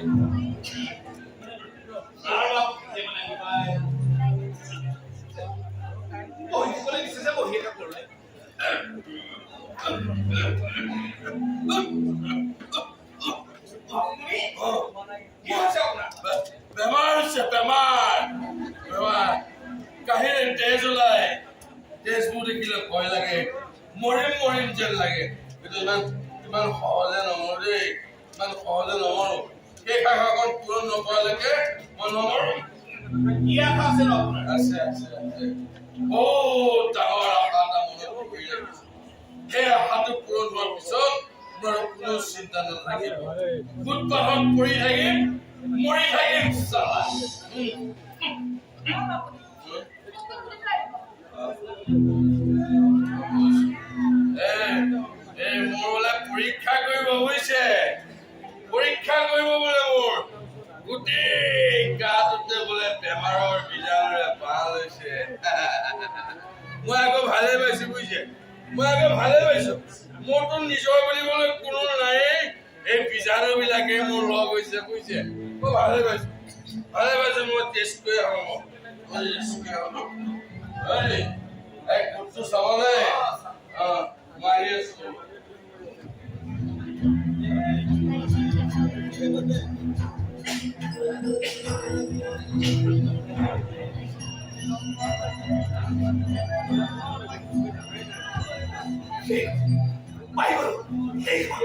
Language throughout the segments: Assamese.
আৰু আপুনি মানে কিবা বহি থাকিবলৈ দিছে যে বহিয়ে থাকো আৰু। আপুনি কি হৈছে আপোনাৰ? বেমাৰ হৈছে, বেমাৰ, বেমাৰ। কাহিৰে তেজ ওলাই, তেজবোৰ দেখিলে ভয় লাগে, মৰিম মৰিম যেন লাগে। কিন্তু ইমান ইমান সহজে নমৰো দেই, ইমান সহজে নমৰো। সেই আশাকণ পূৰণ নকৰালৈকে মই নমৰো। কি আশা আছে ন আপোনাৰ? আছে, আছে, আছে। বহুত ডাঙৰ আশা এটা মনত পুহি ৰাখিছো। সেই আশাটো পূৰণ হোৱাৰ পিছত মোৰ আৰু কোনো চিন্তা নাথাকিব। ফুটপাথত পৰি থাকিম, মৰি থাকিম চালা। এ এ মোৰ বোলে পৰীক্ষা কৰিব, বুজিছে? পৰীক্ষা কৰিব বোলে। মোৰ গোটেই গাটোতে বোলে বেমাৰৰ বীজাণুৰে বাহ লৈছে। মই আকৌ ভালে পাইছো, বুজিছে? মই আকৌ ভালে পাইছো। মোৰতো নিজৰ বুলিবলৈ কোনো নায়েই, এই বীজাণু বিলাকে মোৰ লগ হৈছে, বুজিছে? মই ভালে পাইছো, ভালে পাইছো। মই টেষ্ট কৰি আহোঁ, মই টেষ্ট কৰি আহোঁ। এই এই কোটটো চাবনে? অ, মই আহি আছো। পাই গলো। সেইখন,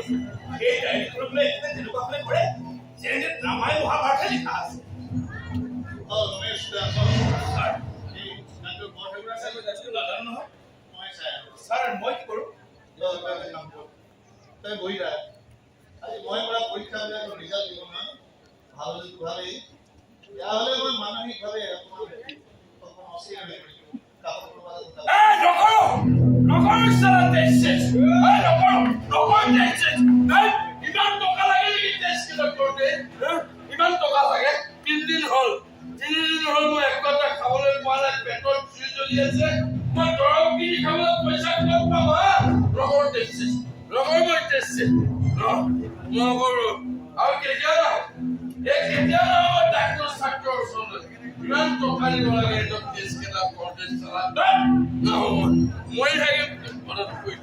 সেই ডায়েৰীখনত বোলে এখেতে তেনেকুৱা ফালে কৰে যেনে যেন ৰামায়ণ মহাভাৰতহে লিখা আছে। অ ৰমেশ, তই আছ? ছাৰ। এই গানটো বৰ ঠাকুৰ আছে। নাজানো নহয়। মই চাই আহোঁ। ছাৰ, মই কি কৰোঁ? তই এটা কাম কৰ, তই বহি থাক। আজি মই কৰা পৰীক্ষাবিলাকৰ ৰিজাল্ট দিব নহয়। ভাল হ'লেতো ভালেই, বেয়া হ'লে মই মানসিকভাৱে অকণমান অকণমান অস্থিৰ হৈ পৰিছোঁ। কাষত কোনোবা এটা। এই নকৰো, নকৰো চালা টেষ্ট চেষ্ট। এই নকৰো, নকৰো টেষ্ট চেষ্ট। এই ইমান টকা লাগে নেকি টেষ্ট কেইটা কৰোঁতে, হা? ইমান টকা লাগে? 3 দিন হ'ল, 3 দিন হ'ল, মই একো এটা খাবলৈ পোৱা নাই, পেটত জুই জ্বলি আছে। মই দৰৱ কিনি খাবলৈ পইচা ক'ত পাম, হা? নকৰো টেষ্ট চেষ্ট, নকৰো মই টেষ্ট চেষ্ট, নকৰো। আৰু কেতিয়া নাহো, এই কেতিয়া নাহো মই ডাক্তৰ চাক্তৰ ওচৰলৈ। ইমান টকা দিব লাগে এইটো টেষ্ট কেইটা কৰোঁতে চালা। নাহো মই, মৰি থাকিম, মদত কৰি।